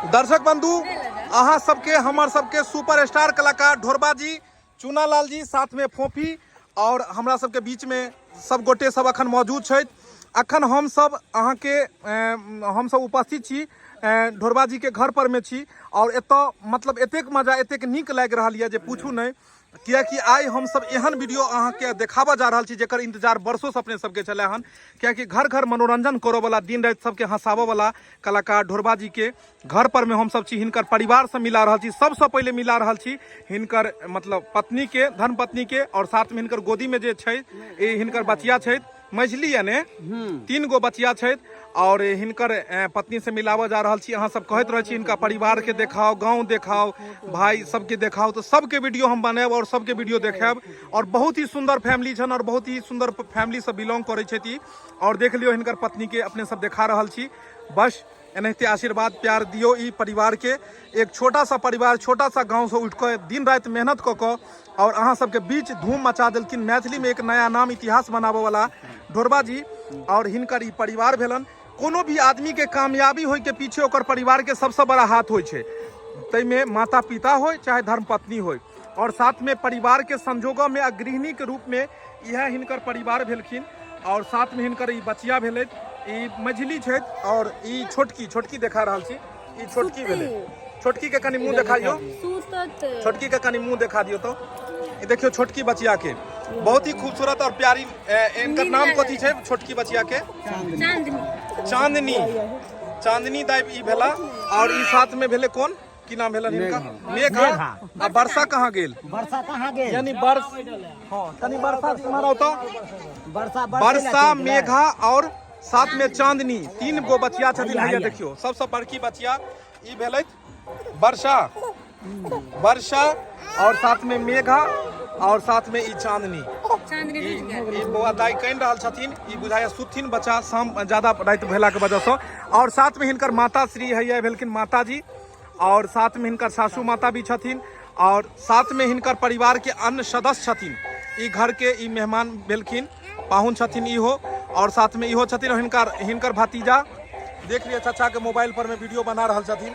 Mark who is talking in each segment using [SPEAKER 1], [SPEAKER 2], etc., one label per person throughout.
[SPEAKER 1] दर्शक बंधु, अहाँ सबके हमर सबके सुपर स्टार कलाकार ढोरबा जी, चूनालाल जी, साथ में फोफी और हमरा सबके बीच में सब गोटे सब अखन मौजूद छथि। अखन हम सब अहाँके हम सब उपस्थित छी ढोरबा जी के घर पर में छी और एतऽ मतलब एतेक मजा, एतेक नीक लागि रहल यऽ जे पूछू नहि, कियाकि आइ हम सब एहन वीडियो अहाँके देखाबऽ जा रहल छी जेकर इंतजार वर्षों से अपने सबके छलै हन, कियाकि घर घर मनोरंजन करऽ वाला, दिन राति सबके हंसाबऽ वाला कलाकार ढोरबा जी के घर पर में हम सब छी। हिनकर परिवार से मिला रहल छी। सबसे पहिले मिला रहल छी हिनकर मतलब पत्नी के, धर्म पत्नी के, और साथ में हिनकर गोदी में जे छै ई हिनकर बचिया छै, मझली यानी 3 गो बचिया छै, और हिनकर पत्नी से मिलाबऽ जा रहल छी। अहाँ सब कहैत रहै छी हिनका परिवार के देखाओ, गाँव देखाओ, भाई सबके देखाओ, तो सबके वीडियो हम बनायब और सबके वीडियो देखायब। और बहुत ही सुंदर फैमिली छन और बहुत ही सुंदर फैमिली से बिलोंग करै छथि। और देख लियौ हिनकर पत्नी के अपने सब देखा रहल छी। बस एनाहिते आशीर्वाद प्यार दियौ ई परिवार के। एक छोटा सा परिवार, छोटा सा गाँव से उठि कऽ दिन राति मेहनत कऽ कऽ और अहाँ सबके बीच धूम मचा देलखिन। मैथिली में एक नया नाम, इतिहास बनाबऽ वाला ढोरबा जी और हिनकर ई परिवार भेलन। कोनो भी आदमी के कामयाबी होय के पीछे ओकर परिवार के सबसे बड़ा हाथ होय छै, ताहिमे माता पिता होय चाहे धर्मपत्नी होय, और साथ में परिवार के संजोग में आ गृहिणी के रूप में इएह हिनकर परिवार भेलखिन। और साथ में हिनकर ई बचिया भेलै, ई मझिली छथि और ई छोटकी, छोटकी देखा रहल छी, ई छोटकी भेलै। छोटकी के कनि मुंह देखाइयो, छोटकी के कनि मुंह देखा दियो। तो ई देखियो छोटकी बचिया के बहुत ही खूबसूरत और प्यारी। इनकर नाम कथी छै छोटकी बचिया के?
[SPEAKER 2] चांदनी।
[SPEAKER 1] चांदनी, चांदनी दाई ई भेला। और ई साथ में भेलै कोन, की नाम भेलन हिनका? मेघा। आ वर्षा कहाँ गेल?
[SPEAKER 3] वर्षा कहाँ गेल?
[SPEAKER 1] यानी वर्ष, हाँ, कनी वर्षा इम्हर आओ तो।
[SPEAKER 3] वर्षा,
[SPEAKER 1] वर्षा, मेघा और साथ में चांदनी, 3 गो बचिया छथिन। भैया देखियो सबसे बड़की बचिया ई भेलै वर्षा, वर्षा और साथ में मेघा और साथ में ई चांदनी।
[SPEAKER 2] चांदनी
[SPEAKER 1] ई बौआ दाई कनि रहल छथिन, ई बुझाइया सुथिन बच्चा शाम ज्यादा राति भेला के वजह से। और साथ में हिनकर माता श्री हैया भेलखिन माताजी, और साथ में हिनकर सासू माता भी छथिन, और साथ में हिनकर परिवार के अन्य सदस्य छथिन। ई घर के ई मेहमान भेलखिन, पाहुन छथिन इहो, और साथ में इहो छथिन। और हिनकर भतीजा देख लिअ चाचा के मोबाइल पर में वीडियो बना रहल छथिन।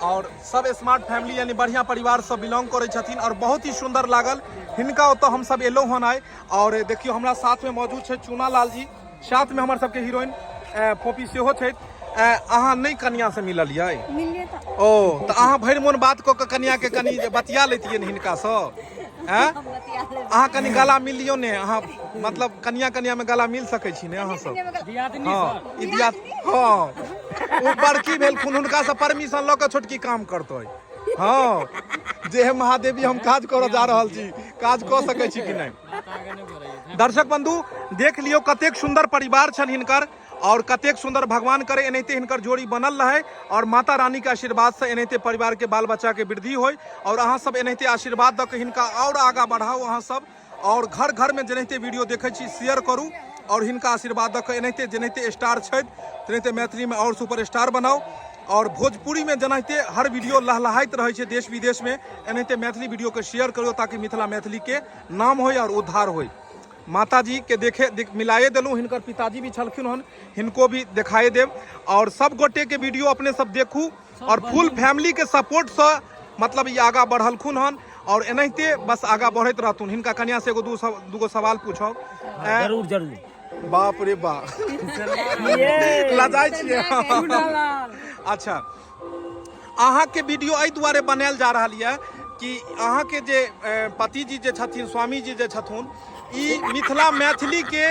[SPEAKER 1] और सब स्मार्ट फैमिली यानी बढ़िया परिवार सब बिलोंग करै छथिन और बहुत ही सुंदर लागल हिनका ओतऽ हम सब एलहुँ हन आइ। और देखियौ हमरा साथ में मौजूद छै चूना लाल जी, साथ में हमर सबके हीरोइन फोपी सेहो छथि। अहाँ नहि कनिया से मिललियै?
[SPEAKER 2] मिललियै तऽ।
[SPEAKER 1] ओ तऽ अहाँ भरि मोन बात कऽ कऽ कनिया के कनि जे बतिया लैतियै ने हिनकासँ, आँय? अहाँ कनि गला मिल लियौ ने, अहाँ मतलब कनिया कनिया में गला मिल सकै छी ने अहाँ सब? हाँ, ई दिया, हाँ, ओ बड़की भेलखुन, हुनकासँ परमिशन लऽ कऽ छोटकी काम करतै। हाँ, जे हे महादेवी हम काज करऽ जा रहल छी, काज कऽ सकै छी कि नहि? दर्शक बंधु देख लियौ कतेक सुंदर परिवार छनि हिनकर और कतेक सुंदर, भगवान करे एनाहिते हिनकर जोड़ी बनल रहे और माता रानी के आशीर्वाद से एनाहिते परिवार के बाल बच्चा के वृद्धि होय और अहाँ सब एनाहिते आशीर्वाद दऽ के हिनका और आगा बढ़ाउ अहाँ सब। और घर घर में जेनाहिते वीडियो देखै छी शेयर करू और हिनका आशीर्वाद दऽ के एनाहिते जेनाहिते स्टार छथि तेनाहिते मैथिली में और सुपर स्टार बनाउ। और भोजपुरी में जेनाहिते हर वीडियो लहलहाइत रहै छै देश विदेश में, एनाहिते मैथिली वीडियो के शेयर करू ताकि मिथिला मैथिली के नाम होय और उद्धार होय। माताजी के देखे मिलाए देलहुँ, हिनकर पिताजी भी छलखिन हन, हिनको भी देखाए देब। और सब गोटे के वीडियो अपने सब देखू और फुल फैमिली के सपोर्ट से मतलब ई आगा बढ़लखुन हन और एनाहिते बस आगा बढ़ैत रहथुन। हिनका कन्या से एगो दूगो सवाल पूछब।
[SPEAKER 3] जरूर जरूर।
[SPEAKER 1] बाप रे बाप, लजाइ छियै। अच्छा, अहाँ के वीडियो एहि दुआरे बनायल जा रहल यऽ कि अहाँ के जे पतिजी जे छथिन, स्वामीजी जे छथुन, ई मिथिला मैथिली के